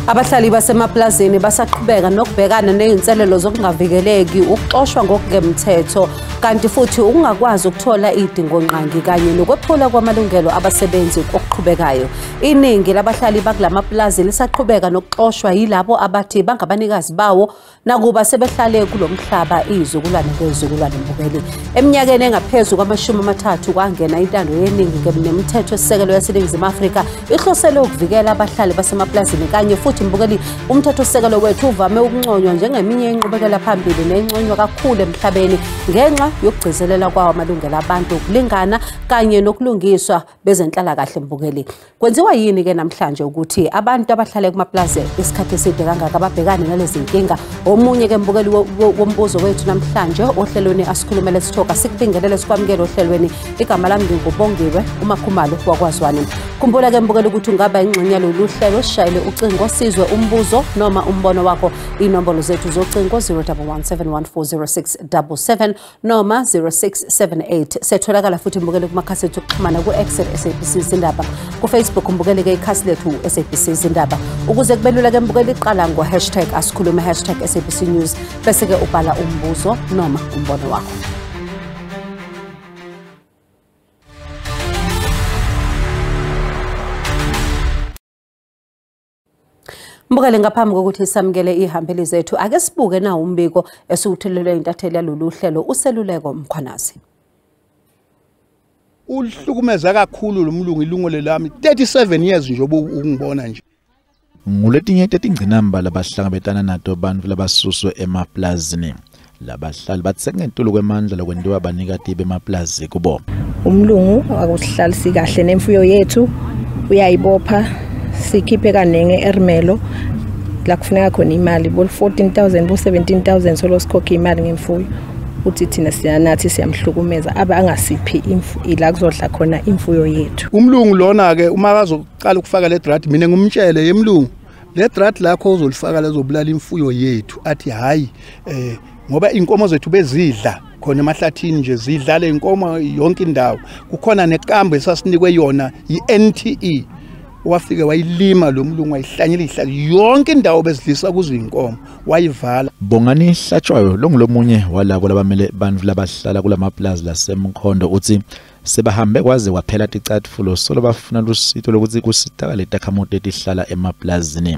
Abahlali basemaplazini basaqhubeka nokubhekana nezinselelo zokungavikeleki, ukuxoshwa ngokungemthetho, kanti futhi ukungakwazi ukuthola idingongqangi kanye nokwephula kwamalungelo abasebenzi okuqhubekayo. Iningi labahlali bakulamaplazi lisaqhubeka nokuxoshwa yilabo abathi bangabanikazi bawo nakuba sebehlale kulomhlaba izizukulwane ngezizukulwane. Mbukeli, eminyakeni engaphezu kwama-30 kwangena intando yeningi ngemithetho esisekelo yaseNingizimu Afrika ihlosele ukuvikela abahlali basemaplazini kanye futhi mbukeli, umthethosisekelo wethu uvame ukunconywa njengeminye inqubekela phambili nenconywa kakhulu emhlabeni ngenxa yokugcizelela kwawo amalungelo abantu, ukulingana kanye nokulungiswa bezenhlalakahle. Mbukeli, kwenziwa yini ke namhlanje ukuthi abantu abahlale kumaplazi isikhathi eside kangaka babhekane nalezi nkinga? Omunye ke mbukeli wombuzo wethu namhlanje ohlelweni Asikhulumele Sithoka, sikubingelele sikwamukele ohlelweni. Igama lami nginguBongiwe uMakhumalo wakwaZwane. Khumbula ke mbukeli ukuthi ungaba ingxenye yalolu hlelo, sishayele ucingo sizwe umbuzo noma umbono wakho. Inombolo zethu zocingo 0117140677 noma 0678. Setholakala futhi mbukeli kumakhasi ethu okuxhumana ku-X SABC Zindaba, ku-Facebook mbukeli ke ikhasi lethu SABC Zindaba. Ukuze kubelula ke mbukeli, iqala ngo hashtag asikhulume hashtag SABC News bese ke ubhala umbuzo noma umbono wakho. Mbukele, ngaphambi kokuthi samukele ihambeli zethu, ake sibuke na umbiko esiwuthelelwe intatheli yalolu hlelo uSeluleko Mkhwanazi. Uhlukumeza kakhulu lo mlungu ilungelo lami 37 years nje ungibona nje. Nguletinye tetingcinamba labahlangabetana nato bantfu labasuswe emaplazini. Labahlali bathi sekungetulu kwemandla lokwentiwa banikati bemaplazi kubo. Umlungu akuhlalisi kahle nemfuyo yethu, uyayibopha sikhiphe kaningi ermelo la kufuneka khona imali bo 14,000 bo 17,000 solo sikhokhe imali ngemfuyo. Uthi thina siyanathi siyamhlukumeza abe angasiphi ila kuzodla khona imfuyo yethu. Umlungu lona ke uma bazoqala ukufaka le draft, mina ngumtshele yemlungu le draft lakho uzolifaka lezobulala imfuyo yethu, athi hayi ngoba inkomo zethu bezidla khona emahlathini nje, zidlala inkomo yonke indawo. Kukhona nekambo esasinikwe yona iNTE, wafike wayilima lo mlungu wayihlanyela ihlala yonke indawo bezidlisa kuzo inkomo wayivala. Bongani Hlatshwayo longulomunye walabo labamele bantfu labahlala kulamaplazi laseMkhondo uthi sebahambe kwaze kwaphela ticatfulo solo bafuna lusito lokuthi kusitakale takhamuti letihlala emaplazini.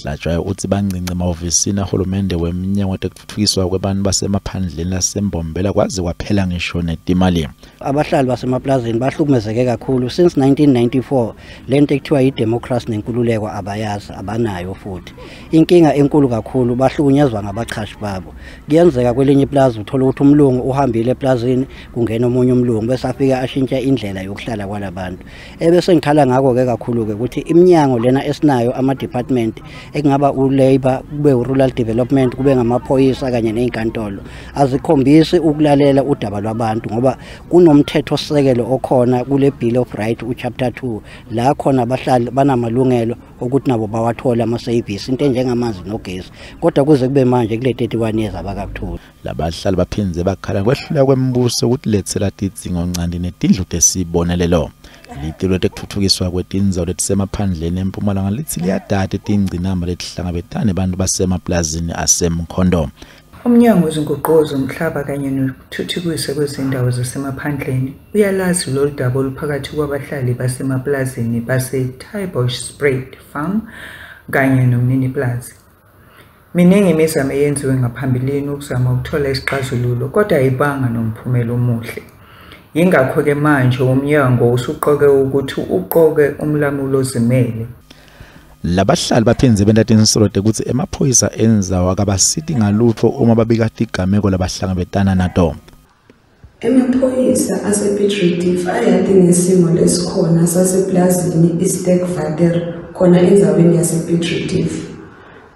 Hlatshwayo uthi bancinci emahhovisini ahulumende wemnyango wetekutfutfukiswa kwebantu basemaphandleni laseMbombela kwaze kwaphela ngisho netimali. Abahlali basemaplazini bahlukumezeke kakhulu since 1994. Lento ekuthiwa i-democracy nenkululeko abayazi, abanayo futhi. Inkinga enkulu kakhulu, bahlukunyezwa ngabachashi babo. Kuyenzeka kwelinye iplazi uthola ukuthi umlungu uhambile eplazini, kungena omunye umlungu bese afika ashintsha indlela yokuhlala kwalabantu. Ebese ngikhala ngakho-ke kakhulu-ke ukuthi iminyango lena esinayo ama-department ekungaba u-labor, kube u-rural development, kube ngamaphoyisa kanye nezinkantolo, azikhombisi ukulalela udaba lwabantu ngoba kunomthetho sisekelo okhona kule Bill of Rights u-chapter 2 la khona abahlali banamalungelo okuthi nabo bawathole ama-service, into enjengamanzi nogesi, kodwa kuze kube manje kule 31 years abakakutholi. Labahlali baphinze bakhala kwehluleka kwembuso ukuthi letsela tidzingo-ncanti netindlu tesibonelelo. Litiko letekutfutfukiswa kwetindzawo letisemaphandleni eMpumalanga litsi liyadada tingcinamba letihlangabetana nebantu basemaplazini aseMkhondo. Umnyango wezinguquko zomhlaba kanye nokuthuthukiswa kwezindawo zasemaphandleni uyalazi lolu daba oluphakathi kwabahlali basemaplazini base-Taaibosspruit Farm kanye nomniniplazi. Miningi imizamo eyenziwe ngaphambilini ukuzama ukuthola isixazululo kodwa ayibanga nomphumela omuhle. Yingakho-ke manje umnyango usuqoke ukuthi uqoke umlamuli ozimele. Labahlali baphinze benta tinsolo tekutsi emaphoyisa endzawo akabasiti ngalutfo uma babika tigameko labahlangabetana nato. Emaphoyisa asePiet Retief ayati ngesimo lesikhona saseplazini iSterkwater khona endzaweni yasePiet Retief.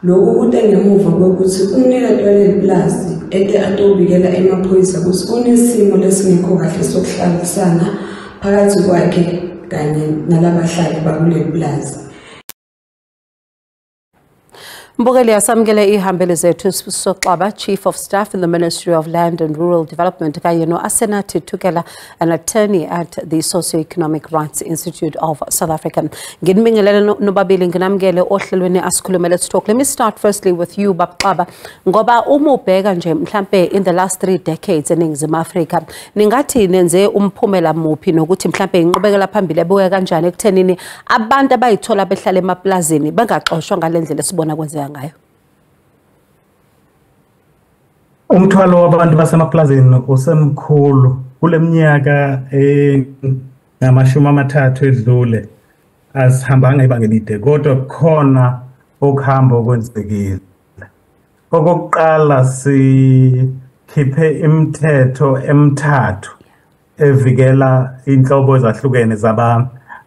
Lokhu kute ngemuva kwekutsi umnikati waleli plazi ete atobikela emaphoyisa kutsi kunesimo lesingekho kahle sokuhlalisana phakathi kwakhe kanye nalabahlali bakuleli plazi. Mbukeli, asamukele ihambeli zethu Sifiso Xaba, Chief of Staff in the Ministry of Land and Rural Development, kanye no-Asenathi Tukela, an attorney at the Socio-Economic Rights Institute of South Africa. Nginibingelele nobabili, nginamukele ohlelweni Asikhulume. Let's talk. Let me start firstly with you, Bab Xaba, ngoba uma ubheka nje mhlambe in the last 3 decades eNingizimu Afrika, ningathi nenze umphumela muphi nokuthi mhlambe inqubekela phambili ebuya kanjani ekuthenini abantu abayithola behlala emaplazini bengaxoshwa ngalendlela esibona kwenzeka ngayo? Umthwalo wabantu basemaplazini usemkhulu kule minyaka engamashumi amathathu edlule. Asihambanga ibanga elide, kodwa kukhona okuhamba okwenzekile. Okokuqala, sikhiphe imithetho emithathu evikela inhlobo ezahlukene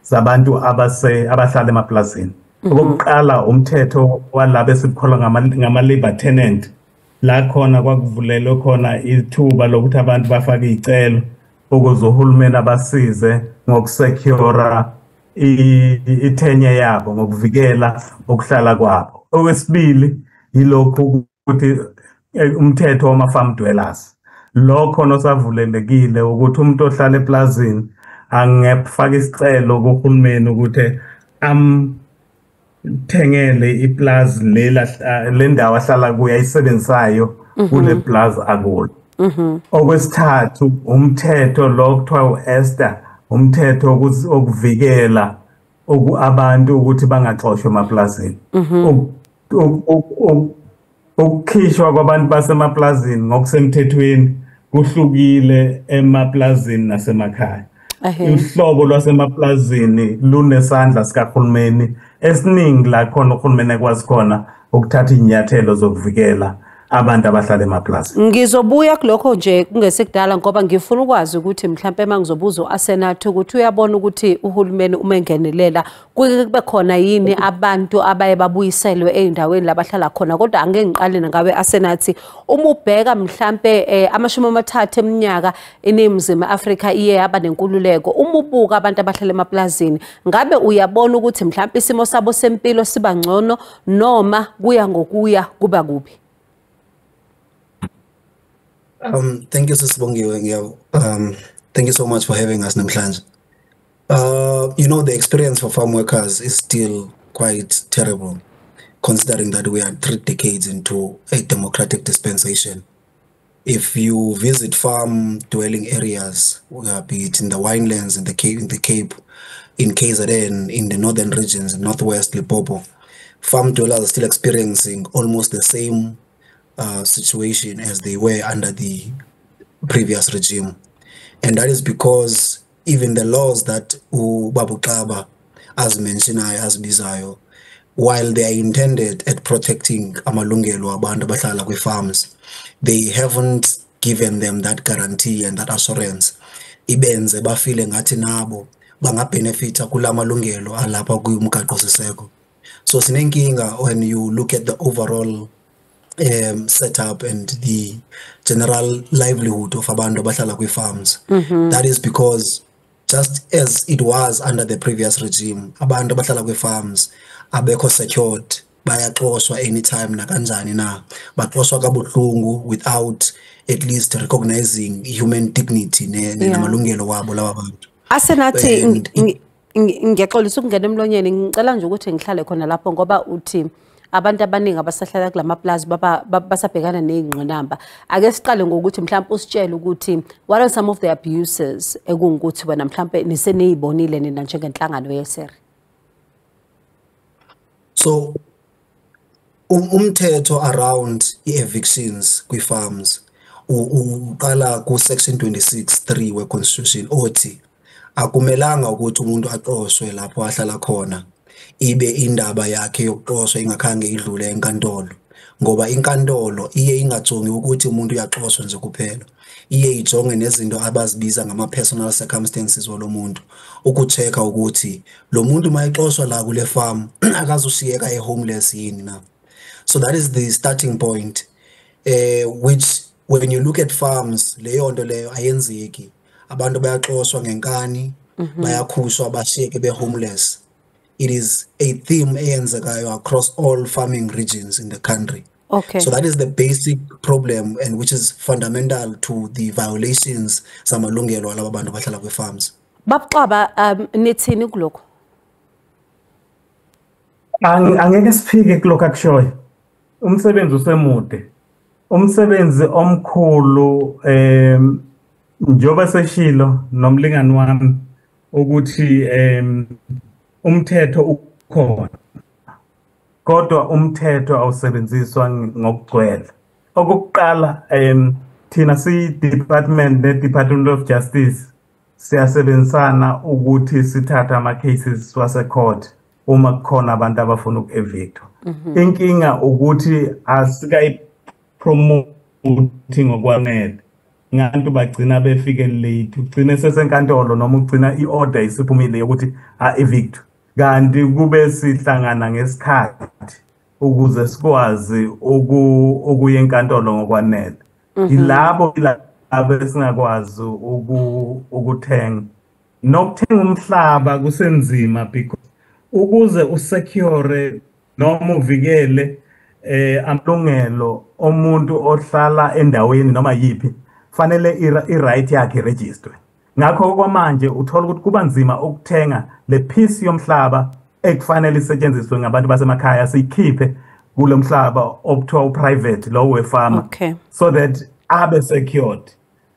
zabantu abahlala emaplazini. Okokuqala, umthetho walabo esikholwa ngama-labor tenant, la khona kwakuvulelwe khona ithuba lokuthi abantu bafake iy'celo ukuze uhulumeni abasize ngokusecura itenure yabo, ngokuvikela ukuhlala kwabo. Okwesibili, yilokhu ukuthi umthetho wama-farm dwellers, lokho nosavulelekile ukuthi umuntu ohlala eplazini angefaka isicelo kuhulumeni ukuthi amthengele iplazi lela, le ndawo ahlala kuyo ayisebenzisayo kule plaza akulo. Okwesithathu, umthetho lo kuthiwa u-Esther, umthetho okuvikela abantu ukuthi bangaxoshwa emaplazini. Ukukhishwa kwabantu basemaplazini ngokusemthethweni kuhlukile emaplazini nasemakhaya. Uhlobo lwasemaplazini lunesandla sikahulumeni esiningi, la khona uhulumeni ekwazi khona ukuthatha iy'nyathelo zokuvikela abantu abahlala emaplazini. Ngizobuya kulokho nje kungesekudala, ngoba ngifuna ukwazi ukuthi mhlampe uma ngizobuza u-Asenathi ukuthi uyabona ukuthi uhulumeni uma engenelela kuke kube khona yini abantu abaye babuyiselwe ey'ndaweni la bahlala khona. Kodwa angeke ngiqale ngawe, Asenathi. Uma ubheka mhlampe 30 eminyaka iNingizimu Afrika iye yaba nenkululeko, uma ubuka abantu abahlala emaplazini, ngabe uyabona ukuthi mhlampe isimo sabo sempilo siba ngcono noma kuya ngokuya kuba kubi? Thank you, Sisibongiwe. Thank you so much for having us namhlanje. The experience for farm workers is still quite terrible, considering that we are 3 decades into a democratic dispensation. If you visit farm dwelling areas, be it in the winelands, in the Cape, in KZN, in the northern regions, in Northwest, Limpopo, farm dwellers are still experiencing almost the same situation as they were under the previous regime. And that is because even the laws that uBab' uXaba azimentionayo, azibizayo, while they are intended at protecting amalungelo abantu abahlala kwi-farms, they haven't given them that guarantee and that assurance ibenze bafile ngathi nabo bangabenefita kula malungelo alapha kumgaqo-siseko. So sinenkinga when you look at the overall setup and the general livelihood of abantu abahlala kwi-farms. That is because, just as it was under the previous regime, abantu abahlala kwi-farms abekho secured, bayaxoshwa anytime nakanjani na, baxoshwa kabuhlungu without at least recognizing human dignity namalungelo wabo laba bantu. Asenathi, ngiyaxolisa ukungena emlonyeni, ngicela nje ukuthi ngihlale khona lapho, ngoba uthi abantu abaningi abasahlala kulama plaza basabhekana nezingqinamba. Ake siqale ngokuthi mhlawumbe usitshele ukuthi what are some of the abuses ekungukuthi wena mhlawumbe niseniyibonile nina njengenhlangano yeSERI? So umthetho around i-evictions kwi-farms uqala ku-section 26(3) we-constitution, othi akumelanga ukuthi umuntu axoshwe lapho ahlala khona ibe indaba yakhe yokuxoshwa ingakhange idlule enkantolo, ngoba inkantolo iye ingajongi ukuthi umuntu uyaxoshwa nje kuphela, iye ijonge nezinto abazibiza ngama-personal circumstances walo muntu, ukuchecka ukuthi lo muntu uma exoshwa la kule farm akazushiyeka e-homeless yini na. So that is the starting point, which when you look at farms, leyo nto leyo ayenzeki. Abantu bayaxoshwa ngenkani, bayakhushwa, bashiyeke be-homeless. It is a theme eyenzekayo across all farming regions in the country. Okay. So that is the basic problem, and which is fundamental to the violations zamalungelo alaba bantu abahlala kwi-farms. Babuxaba, nithini kulokho? Angeke siphike kulokho akushoyo. Umsebenzi usemude. Umsebenzi omkhulu, njengoba seshilo nomlingani wami ukuthi umthetho ukhona, kodwa umthetho awusebenziswa ngokugcwele. Okokuqala, thina siyi-department ne-Department of Justice siyasebenzisana ukuthi sithathe ama-cases wase-court uma kukhona abantu abafuna uku-evictwa. Inkinga ukuthi asikayi-promote ngokwanele. Ngabantu bagcina befike late, ugcine sesenkantolo noma ugcina i-order isiphumile yokuthi a-evictwe. Kanti kube sihlangana ngesikhathi ukuze sikwazi ukuya enkantolo ngokwanele. Yilabo labo esingakwazi ukuthenga. Nokuthenga umhlaba kusenzima because ukuze usecure noma uvikele amalungelo omuntu ohlala endaweni noma yiphi, fanele i-right yakhe iregisterwe. Ngakho kwamanje uthola ukuthi kuba nzima ukuthenga le piece yomhlaba ekufanele isetshenziswe ngabantu basemakhaya, siyikhiphe kulo mhlaba okuthiwa uprivate lo wefama, so that abe secured.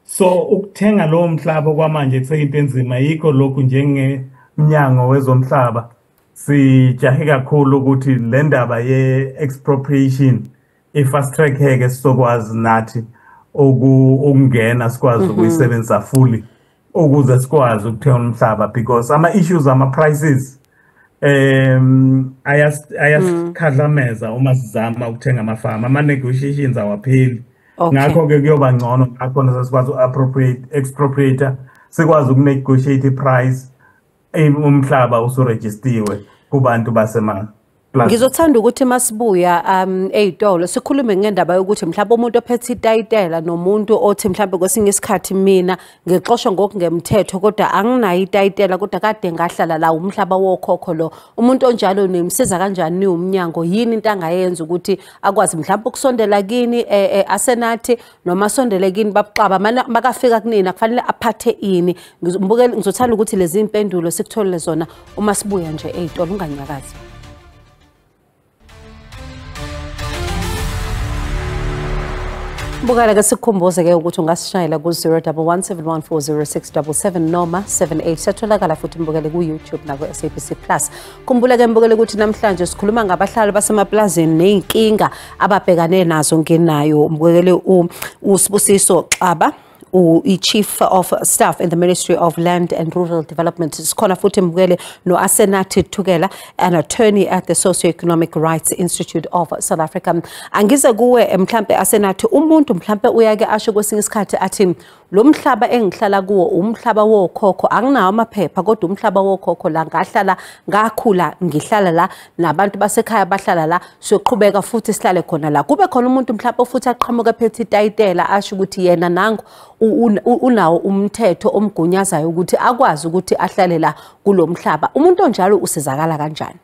So ukuthenga lowo mhlaba kwamanje kuseyinto enzima. Yikho lokhu njengemnyango wezomhlaba sijahe kakhulu ukuthi le ndaba ye-expropriation i-fast track-ke, sizokwazi nathi ukungena sikwazi ukuyisebenzisa fully ukuze sikwazi ukuthenga umhlaba, because ama-issues ama-prices ayasikhahlumeza uma sizama ukuthenga amafama, ama-negotiations awapheli. Ngakho-ke kuyoba ngcono ngakhona sesikwazi uku-appropriate expropriate, sikwazi ukunegotiate i-price umhlaba usurejistiwe kubantu basema. Ngizothanda ukuthi masibuya ey'tolo sikhulume ngendaba yokuthi mhlawumbe umuntu ophethe itayitela nomuntu othi mhlawumbe kwesinye isikhathi mina ngixoshwa ngokungemthetho kodwa anginayo itayitela kodwa kade ngahlala la, umhlaba wokhokho lo. Umuntu onjalo nimsiza kanjani niwumnyango? Yini into angayenza ukuthi akwazi mhlawumbe ukusondela kini asenathi noma asondele kini babuxaba? Makafika kunina kufanele aphathe ini? Ngizothanda ukuthi lezi impendulo sikutholele zona uma sibuya nje ey'tolo. Unganyakazi. Bukala ke sikukhumbuze ke ukuthi ungasishayela ku-011 714 noma 78. Siyatholakala futhi mbukele ku-YouTube naku-SABC Plus. Khumbula ke mbukele ukuthi namhlanje sikhuluma ngabahlali basemaplazini ney'nkinga ababhekane nazo. Ngenayo mbukele uSibusiso Xaba, i-Chief of Staff in the Ministry of Land and Rural Development. Sikhona futhi mbukele no-Asenathi Thukela, an attorney at the Socio-Economic Rights Institute of South Africa. Angize kuwe mhlampe Asenathi, umuntu mhlampe uyake asho kwesinye isikhathi athi lo mhlaba engihlala kuwo umhlaba wokhokho, anginawo amaphepha kodwa umhlaba wokhokho la, ngahlala ngakhula ngihlala la, nabantu basekhaya bahlala la, siyoqhubeka futhi sihlale khona la. Kube khona umuntu mhlawumbe futhi aqhamuka ephethe itayitela asho ukuthi yena nangu unawo umthetho omgunyazayo ukuthi akwazi ukuthi ahlale la kulo mhlaba. Umuntu onjalo usizakala kanjani?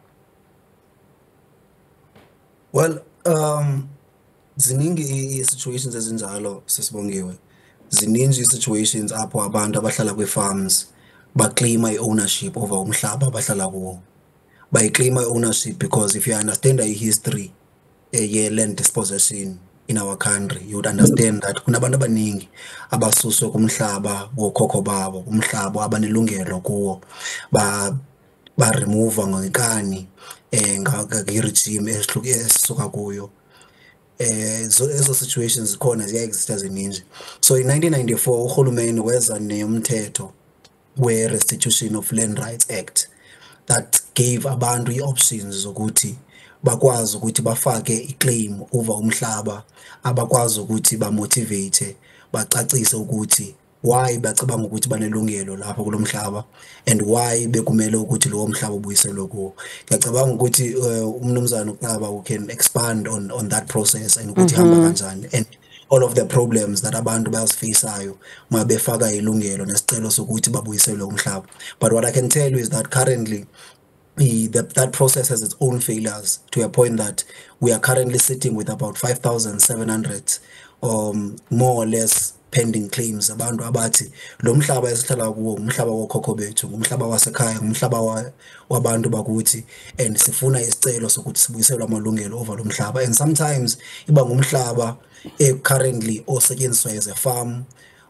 Well, ziningi i-situations ezinjalo, sisibongiwe. Ziningi i-situations apho abantu abahlala kwi-farms baclaima i-ownership over umhlaba abahlala kuwo. Bayiclaima i-ownership because if you understand the history ye-land dispossession in our country, you would understand that kunabantu abaningi abasuswe kumhlaba wokhokho babo, umhlaba abanelungelo kuwo, ba remove ngenkani nge-regime esisuka kuyo. Ezo situations zikhona, ziya-exista zininzi. So in 1994 urhulumeni weza nomthetho we-Restitution of Land Rights Act that gave abantu ii-options zokuthi bakwazi ukuthi bafake i-claim over umhlaba, abakwazi ukuthi bamotivate, bacacise ukuthi why bacabanga ukuthi banelungelo lapho kulo mhlaba and why bekumele ukuthi lowo mhlaba ubuyiselwe kuwo. Ngiyacabanga ukuthi umnumzana uXaba who can expand on that process and ukuthi ihamba kanjani and all of the problems that abantu bazifaceayo uma befaka ilungelo nesicelo sokuthi babuyiselwe umhlaba. But what I can tell you is that currently That process has its own failures, to a point that we are currently sitting with about 5,700 more or less pending claims. Abantu abathi lo mhlaba esihlala kuwo umhlaba wokhokho bethu, umhlaba wasekhaya, umhlaba wabantu bakuthi, and sifuna isicelo sokuthi sibuyiselwe amalungelo over lo mhlaba. And sometimes iba ngumhlaba currently osetshenziswa as a farm,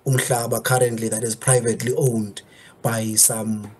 umhlaba currently that is privately owned by some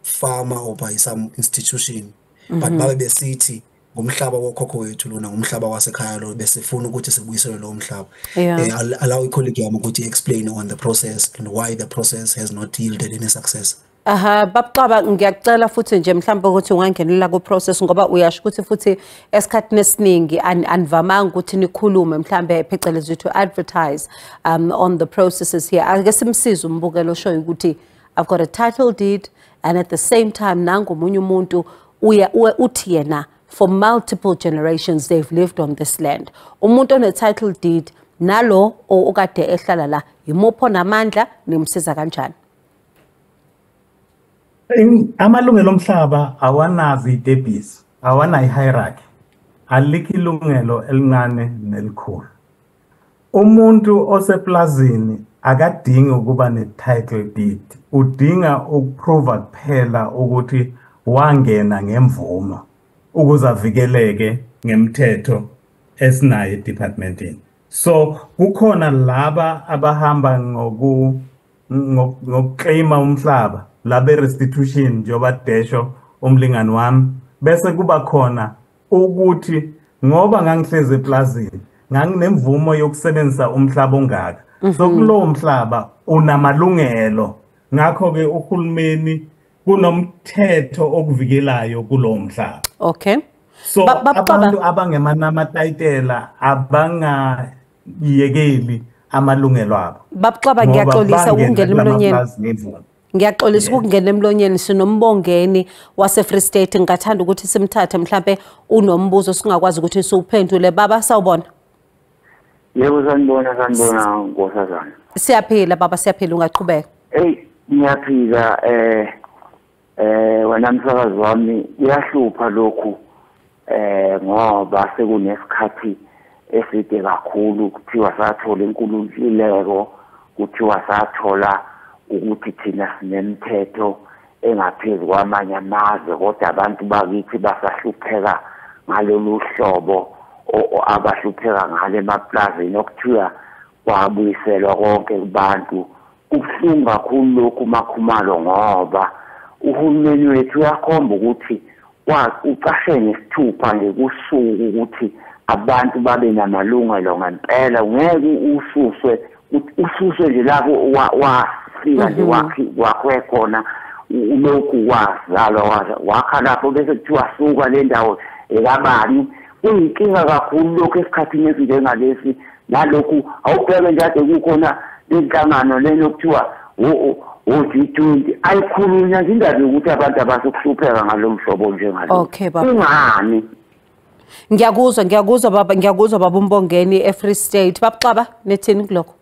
farmer or by some institution, but babe besithi ngumhlaba wokhokho wethu lona, ngumhlaba wasekhaya lo, besifuna ukuthi sibuyiselwe lo mhlaba. I'll allow i-colleague yami ukuthi explain on the process and why the process has not yielded any success. Aha, Babuxaba, ngiyacela futhi nje mhlawumbe ukuthi ungangenelela ku process, ngoba uyasho ukuthi futhi esikhathini esiningi anivamanga ukuthi nikhulume mhlambe phecelezi to advertise on the processes here. Ake simsize umbukelo oshoyo ukuthi I've got a title deed, and at the same time nangu omunye umuntu uya uthi yena for multiple generations they've lived on this land. Umuntu one title deed nalo okade ehlala la, yimuphi namandla, nimsiza kanjani? Amalungelo omhlaba awanazo izitebhisi, awanayo hierarchy, alikho ilungelo elincane nelikhulu. Umuntu oseplazini akadingi ukuba ne-title deed, udinga ukuprova kuphela ukuthi wangena ngemvumo ukuze avikeleke ngemthetho esinayo edepartmentini. So kukhona laba abahamba ngokuclaima umhlaba, labe restitution njengoba desho umlingani wami, bese kuba khona ukuthi ngoba ngangihlezi eplazini nganginemvumo yokusebenzisa umhlaba ongaka, so kulowo mhlaba unamalungelo, ngakho-ke uhulumeni kunomthetho okuvikelayo kulowo mhlaba. Okay. So abantu abangemanama-tayitela abangayekeli amalungelo abo. Babuxaba, ngiyaxolisa ukungena emlonyeni. Ngiyaxolisa ukungena emlonyeni. Sinombongeni wase Free State, ngingathanda ukuthi simthathe mhlambe unombuzo singakwazi ukuthi siwuphendule. Baba, sawubona. Yebo, sanibona, sanibona nkosazana. Siyaphila baba, siyaphila, ungaqhubeka. Hey, ngiyaphila. Wena msakazi wami, kuyahlupha lokhu ngoba sekunesikhathi eside kakhulu kuthiwa sathola inkululeko, kuthiwa sathola ukuthi thina sinemithetho engaphezu kwamanye amazwe, kodwa abantu bakithi basahlupheka ngalolu hlobo abahlupheka ngale emaplazini, okuthiwa kwabuyiselwa konke kubantu. Kubuhlungu kakhulu lokhu Makhumalo, ngoba uhulumeni wethu uyakhomba ukuthi ucashe ngesithupha nje kusuku ukuthi abantu babe namalungelo ngempela. Ngeke ususwe nje lapho wafika nje wakhe khona ulokhu wazalwa wakha lapho, bese kuthiwa suka le ndawo ekabani. Kuyinkinga kakhulu lokhu esikhathini esinjengalesi, nalokhu awubheke nje ade kukhona lenhlangano lena okuthiwa o-G20 ayikhulunywa nje indaba yokuthi abantu abasokuhlupheka ngalo mhlobo njengalo. Okay baba. Kungani? Ngiyakuzwa baba, ngiyakuzwa baba uMbongeni eFree State. Babuxaba, nethini kulokho?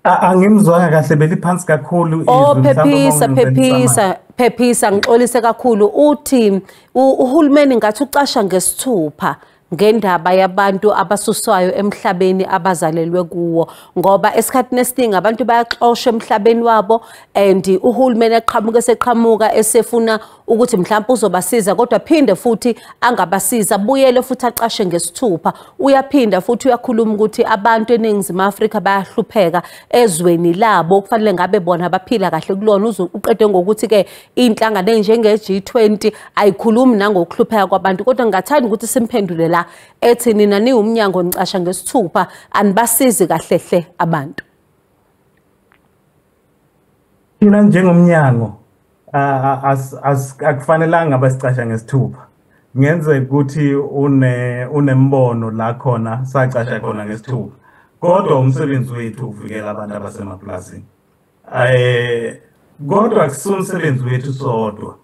Angimzwanga kahle, beliphansi kakhulu. Oh, phephisa, phephisa, phephisa, ngixolise kakhulu. Uthi uhulumeni ngathi ucasha ngesithupha ngendaba yabantu abasuswayo emhlabeni abazalelwe kuwo, ngoba esikhathini esiningi abantu bayaxoshwa emhlabeni wabo, and uhulumeni eqhamuka eseqhamuka esefuna ukuthi mhlawumbe uzobasiza, kodwa phinde futhi angabasiza, buyele futhi acashe ngesithupha. Uyaphinda futhi uyakhuluma ukuthi abantu eNingizimu Afrika bayahlupheka ezweni labo, kufanele ngabe bona baphila kahle kulona. Uqede ngokuthi ke inhlangano enjenge G20 ayikhulumi nangokuhlupheka kwabantu, kodwa ngingathanda ukuthi simphendule la ethi nina niwumnyango nicasha ngesithupha, anibasizi kahle hle abantu. Thina njengomnyango akufanelanga basicasha ngesithupha. Ngenzeka ukuthi unembono la khona sacasha khona ngesithupha, kodwa umsebenzi wethu ukuvikela abantu abasemaplazini. Kodwa akusiwo umsebenzi wethu sodwa,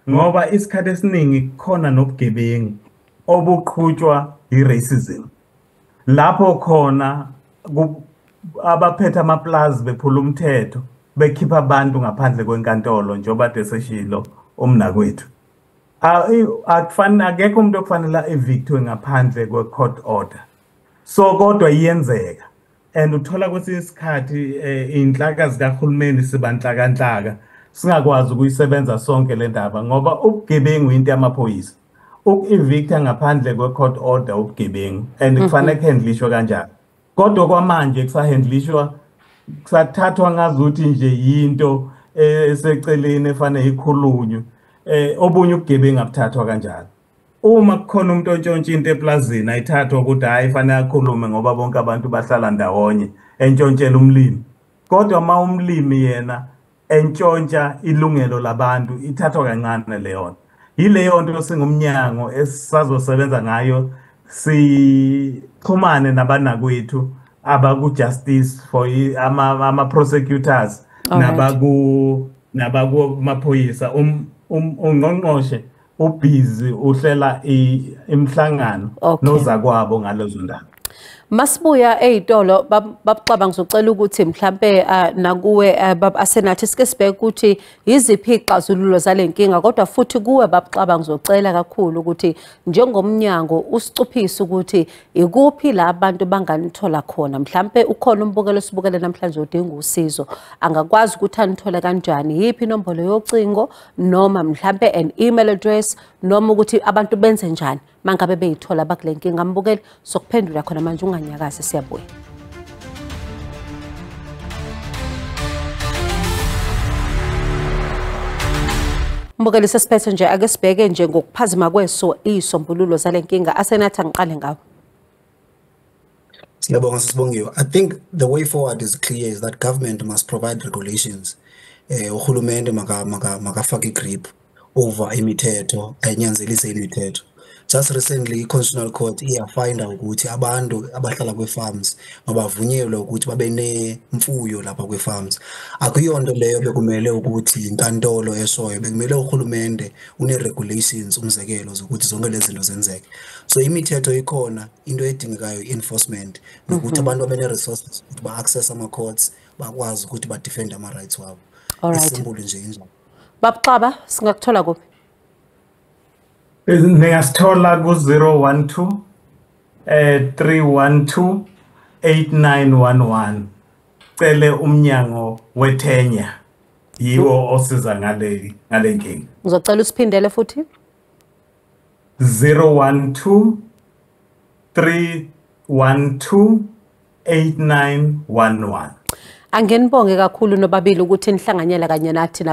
ngoba isikhathi esiningi kukhona nobugebengu obuqhutshwa i-racism, lapho khona abaphethe amaplazi bephula umthetho, bekhipha abantu ngaphandle kwenkantolo, njengoba deseshilo umnakwethu. Akufani, akekho umuntu okufanele evictwe ngaphandle kwe-court order. So kodwa iyenzeka, and uthola kwesinye isikhathi iy'nhlaka zikahulumeni sibanhlakanhlaka, singakwazi ukuyisebenza sonke le ndaba, ngoba ubugebengu into yamaphoyisa. Uku-evicta ngaphandle kwe-court order ubugebengu, and kufanele kuhandlishwe kanjalo. Kodwa kwamanje kusahandlishwa, kusathathwa ngazuthi nje yinto eseceleni efanele ikhulunywe. Obunye ubugebengu abuthathwa kanjalo. Uma kukhona umuntu ontshontsha into eplazini, ayithathwa ukuthi hhayi fanele akhulume ngoba bonke abantu bahlala ndawonye, entshontshela umlimi. Kodwa uma umlimi yena entshontsha ilungelo labantu, ithathwa kancane leyo nto. Yileyo nto singumnyango esisazosebenza ngayo, sixhumane nabanakwethu abaku-justice for ama-prosecutors nabakumaphoyisa. Ungqongqoshe ubhizi uhlela imihlangano nozakwabo ngalezo ndaba. Masibuya ey'tolo babuxaba, ngizocela ukuthi mhlampe nakuwe Asenathi sike sibheke ukuthi yiziphi iy'xazululo zale nkinga, kodwa futhi kuwe babuxaba ngizocela kakhulu ukuthi njengomnyango usicuphise ukuthi ikuphi la abantu banganithola khona. Mhlampe ukhona umbukelo osibukele namhlanje udinga usizo, angakwazi ukuthi anithole kanjani, yiphi inombolo yocingo noma mhlampe an email address, noma ukuthi abantu benze njani mangabe beyithola bakule nkinga. Mbukeli, sokuphendula khona manje, unganyakazi, siyabuya. Mbukeli, sesiphethe nje, ake sibheke nje ngokuphazima kweso isombululo zale nkinga. Asenathi, angiqale ngawo. Siyabonga Sisibongiwe. I think the way forward is clear, is that government must provide regulations. Uhulumende makafake igrip over imithetho, ayinyanzelise imithetho. Just recently, i-Constitutional Court iyafinda ukuthi abantu abahlala kwi-farms mabavunyelwe ukuthi babe nemfuyo lapha kwi-farms. Akuyonto leyo bekumele ukuthi inkantolo eshoyo, bekumele uhulumende une-regulations, umzekelo, zokuthi zonke lezi zinto zenzeke. So imithetho ikhona, into edingekayo i-enforcement, nokuthi abantu babe ne-resources ukuthi ba-access ama-courts, bakwazi ukuthi ba-defend ama-rights wabo. Isimbulu nje injalo. Babuxaba, singakuthola kuphi? Ningasithola ku-012 312 8911. Cele umnyango wethenya, yiwo osiza ngale nkinga. Ngizocela usiphindele futhi. 012 312 8911. Angenibonge kakhulu nobabili ukuthi nihlanganyela kanye nathi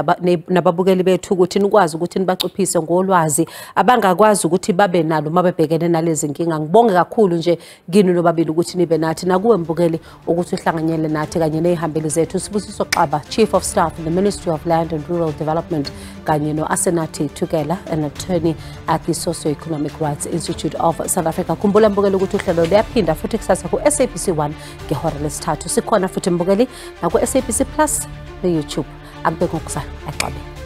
nababukeli bethu ukuthi nikwazi ukuthi nibacuphise ngolwazi abangakwazi ukuthi babe nalo uma bebhekene nalezi nkinga. Ngibonge kakhulu nje kini nobabili ukuthi nibe nathi, nakuwe mbukeli ukuthi uhlanganyele nathi kanye nezihambeli zethu. Sibusiso Xaba, Chief of Staff in the Ministry of Land and Rural Development, kanye no-Asenathi Tukela, an attorney at the Socio-Economic Rights Institute of South Africa. Khumbula mbukeli ukuthi uhlelo luyaphinda futhi kusasa ku-SABC 1 ngehora lesithathu. Sikhona futhi mbukeli naku-SABC Plus ne-YouTube. Akube ngokuzayo, axabe.